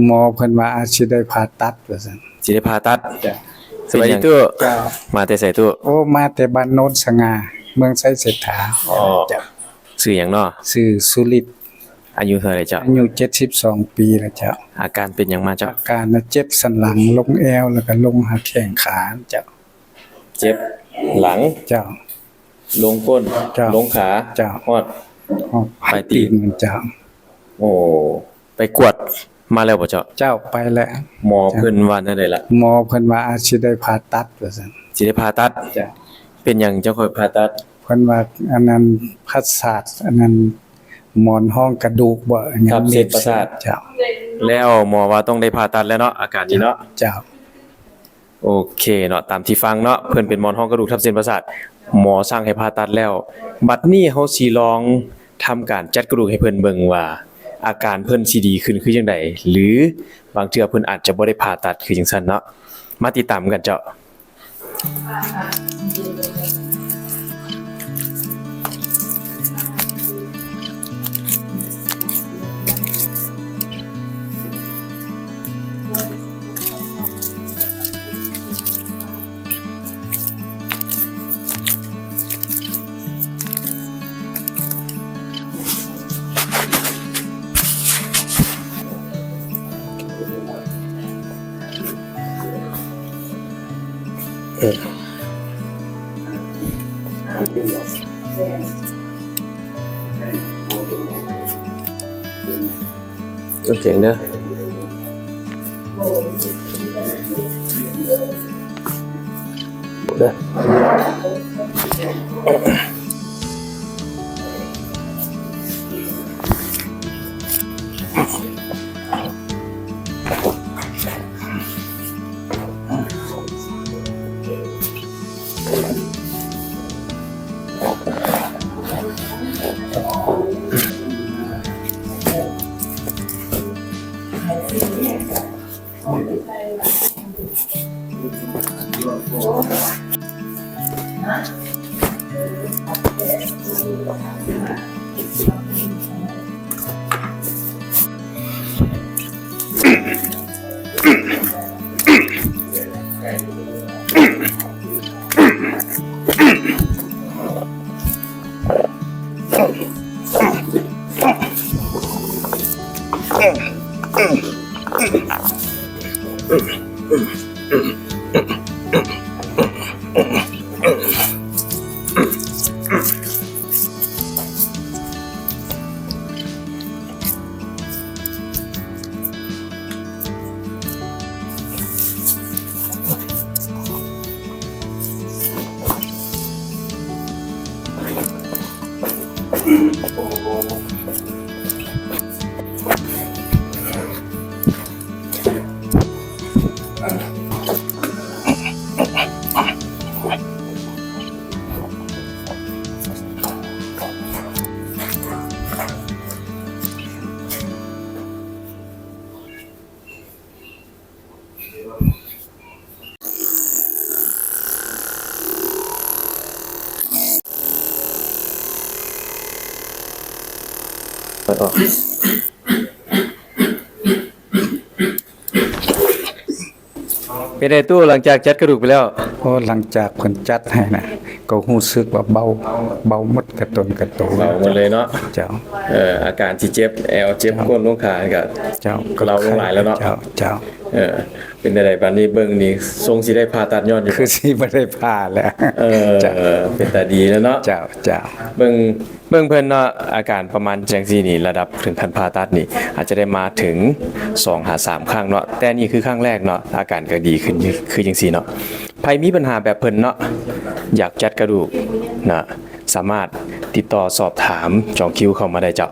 ໝໍເພິ່ນວ່າອາດຊິໄດ້ຜ່າຕັດວ່າຊັ້ນ. ຊິໄດ້ຜ່າຕັດ? ເຈົ້າ. ສະບາຍດີຕູ້. ເຈົ້າ. ມາແຕ່ໃສຕູ້? ໂອ້ ມາແຕ່ບ້ານໂນນສະຫງ່າ ເມືອງໄຊເສດຖາ. ອໍ. ເຈົ້າ. ຊື່ຫຍັງເນາະ? ຊື່ສຸລິດ. ອາຍຸເທົ່າໃດເຈົ້າ? ອາຍຸເຈັດສິບສອງປີແລ້ວເຈົ້າ. ອາການເປັນຫຍັງມາເຈົ້າ? ອາການນະເຈັບສັນຫຼັງ ລົງແອວ ແລ້ວກໍລົງຫາແຂ້ງຂາເຈົ້າ. ເຈັບຫຼັງ. ເຈົ້າ. ລົງກົ້ນ. ເຈົ້າ. ລົງຂາ. ເຈົ້າ. ຮອດ ຮອດປາຍຕີນເຈົ້າ. ໂອ້ ໄປກວດມາແລ້ວບໍ່ເຈົ້າ? ເຈົ້າ ໄປແລ້ວ. ໝໍເພິ່ນວ່າແນວໃດລະ? ໝໍເພິ່ນວ່າອາດຊິໄດ້ຜ່າຕັດວ່າຊັ້ນ. ຊິໄດ້ຜ່າຕັດ? ເຈົ້າ. ເປັນຫຍັງຈັ່ງຄ່ອຍຜ່າຕັດ? ເພິ່ນວ່າອັນນັ້ນ ປະສາດ ອັນນັ້ນ ໝອນຮອງກະດູກບໍ່ ອັນນັ້ນ ທັບເສັ້ນປະສາດ. ເຈົ້າ. ແລ້ວໝໍວ່າຕ້ອງໄດ້ຜ່າຕັດແລ້ວເນາະ ອາການນີ້ເນາະ? ເຈົ້າ. ໂອເຄເນາະ ຕາມທີ່ຟັງເນາະ ເພິ່ນເປັນໝອນຮອງກະດູກທັບເສັ້ນປະສາດ ໝໍສັ່ງໃຫ້ຜ່າຕັດແລ້ວ. ບັດນີ້ເຮົາຊິລອງທຳການຈັດກະດູກໃຫ້ເພິ່ນເບິ່ງວ່າ ອາການເພິ່ນຊິດີຂຶ້ນຄືຈັ່ງໃດ ຫຼື ບາງເທື່ອເພິ່ນອາດຈະບໍ່ໄດ້ຜ່າຕັດຄືຈັ່ງຊັ້ນເນາະ. ມາຕິດຕາມກັນເຈົ້າ. ເອີ ໂອເຄເດີ. ເປັນໃດຕູ້ ຫຼັງຈາກຈັດກະດູກໄປແລ້ວ? ໂອ້ ຫຼັງຈາກເພິ່ນຈັດໃຫ້ນະ ກໍຮູ້ສຶກວ່າເບົາ ເບົາໝົດກະຕົນກະໂຕ ເບົາໝົດເລີຍເນາະ. ເຈົ້າ. ເອີ ອາການທີ່ເຈັບແອວ ເຈັບ ເຈົ້າ ກົ້ນລົງຂາກໍ ເຈົ້າ ເບົາລົງຫຼາຍແລ້ວເນາະ. ເຈົ້າ ເຈົ້າ. ເອີ ເປັນຈັ່ງໃດບາດນີ້ ເບິ່ງນີ້ຊົງຊິໄດ້ຜ່າຕັດຍ້ອນຢູ່ ຄືຊິບໍ່ໄດ້ຜ່າແລ້ວ. ເອີ ເຈົ້າ ເປັນຕາດີແລ້ວເນາະ. ເຈົ້າ ເຈົ້າ. ເບິ່ງ ເບິ່ງເພິ່ນເນາະ ອາການປະມານຈັ່ງຊີ້ນີ້ ລະດັບເຖິງຂັ້ນຜ່າຕັດນີ້ ອາດຈະໄດ້ມາເຖິງສອງຫາສາມຄັ້ງເນາະ, ແຕ່ນີ້ຄືຄັ້ງແລກເນາະ ອາການກໍດີຂຶ້ນ ຄືຈັ່ງຊີ້ເນາະ. ໃຜມີບັນຫາແບບເພິ່ນເນາະ ຢາກຈັດກະດູກນະ ສາມາດຕິດຕໍ່ສອບຖາມຈອງຄິວເຂົ້າມາໄດ້ເຈົ້າ.